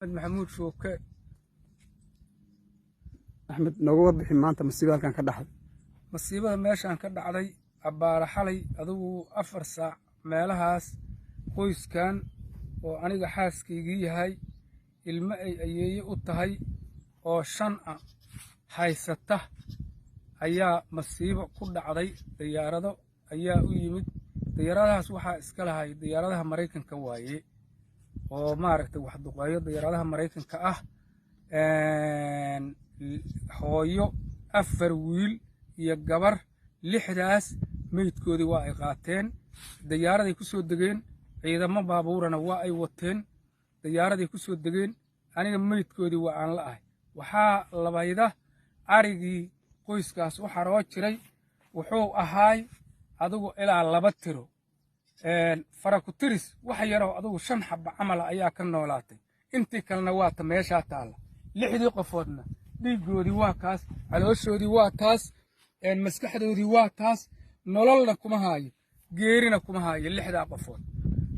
Axmed Maxamuud Shooke. Axmed, nooga warbixin maanta masiibada halkan ka dhacday. Masiibada meeshaan ka dhacday abbaara xalay adigu 4 saac meelahaas, qoyskan oo aniga xaaskaygii yahay, ilmo ay ayeeye u tahay oo shan ah haysata ayaa masiibo ku dhacday. Diyaarado ayaa u yimid. Diyaaradahaas waxaa iska lahay diyaaradaha Maraykanka waaye, oo maaragtay wax duqeeyo diyaaradaha Maraykanka ah. Hooyo, afar wiil iyo gabar, lixdaas meydkoodii waa ay qaateen. Diyaaraday ku soo degeen, ciidamo baabuurana waa ay wateen. Diyaaraday ku soo degeen. Aniga meydkoodii waa aan la ahay. Waxaa labayda arigii qoyskaas u xaroo jiray, wuxuu ahaay adigu ilaa laba tiro farakutiris, wax yaroo adigu shan xabba camala ayaa ka noolaatay. Intii kalena waata meeshaa taalla. Lixdii qofoodna dhiiggoodii waa kaas, calooshoodii waa taas, maskaxdoodii waa taas. Nololna kuma haayo, geerina kuma haayo. Lixdaa qofood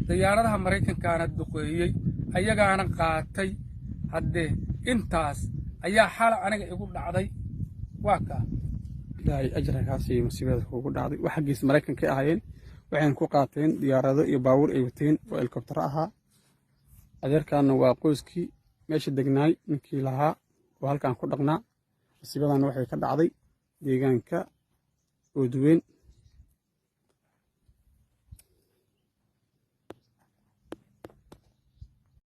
diyaaradaha Maraykankaana duqeeyey, ayagaana qaatay. Haddee intaas ayaa xala aniga igu dhacday, waa kaa. Ilaahay ajra kaa siiyo masiibada kugu dhacday. Wax xaggiisa Maraykanka ahaayeen, waxayna ku qaateen diyaarado iyo baabuur ay wateen oo helikobtaro ahaa. Adeerkaana waa qoyskii meesha degnaay ninkii lahaa oo halkan ku dhaqnaa. Masiibadan waxay ka dhacday deegaanka Oodweyn.